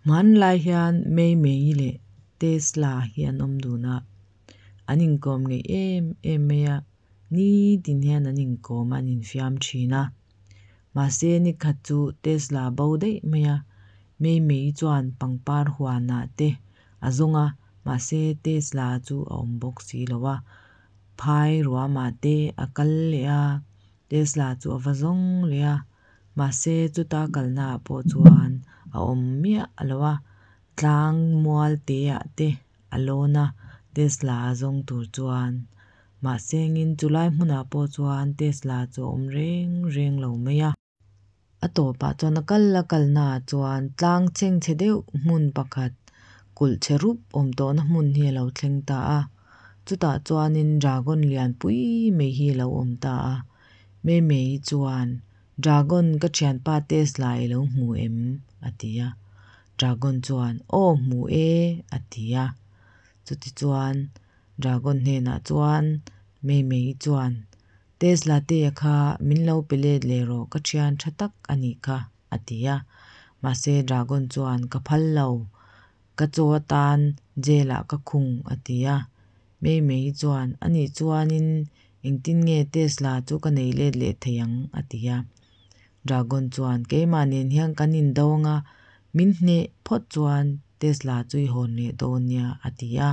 Hmanlai hian Mei Mei leh Tesla hi an awm dun a, an inkawm ngeih em em mai a, nitin hian an inkawm a an infiam thin a. Mahse nikhat chu Tesla bo daih mai a, Mei Mei chuan pangpar huanah te a zawng a, mahse Tesla chu a awm bawk si lo a. Phai ruamah te a kal leh a, Tesla chu a va zawng leh a, mahse chuta kalnaah pawh chuan a awm miah lo a, tlang mual te ah te a lawn a, Tesla a zawng tur chuan. Mahse engin chulai hmunah pawh chuan Tesla chu a awm reng reng lo mai a. A tawpah chuan a kal a kalnaah chuan tlang chhengchhe deuh hmun pakhat kulh chhe rup awm tawhna hmun hi a lo thleng ta a. Chutah chuanin dragon lianpui mai hi a lo awm ta a. Mei-mei chuan, Dragon, ka thianpa Tesla i lo hmu em? a ti a. Dragon chuan, Aw hmu e, a ti a. Chutichuan, Dragon hnenah chuan Mei-mei chuan, Tesla te kha min lo pe let leh rawh, ka thian tha tak a nih kha, a ti a. Mahse Dragon chuan, Ka phal lo, ka chaw atan jail ah ka khung, a ti a. Mei Mei chuan, Anih chuanin engtin nge Tesla chu ka nei let leh thei ang? a ti a. Dragon chuan, Keimah nen hian kan indo anga, min hneh phawt chuan Tesla chu i hawn leh dawn nia, a ti a.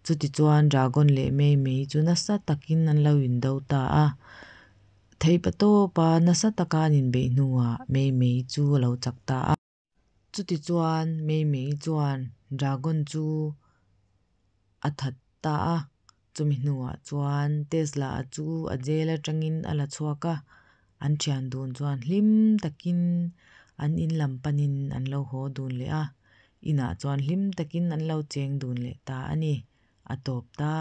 Chutichuan Dragon leh Mei Mei chu nasa takin an lo indo ta a. Theihpatawpa nasa taka an inbeih hnuah Mei Mei chu a lo chak ta a. Chutichuan Mei Mei chuan Dragon chu a that ta a. Chumi hnuah chuan Tesla a chu a jail atangin a la chhuak a, an thian dun chuan hlim takin an in lam panin an lo haw dun leh a, inah chuan hlim takin an lo cheng dun leh ta a ni. A tawp ta.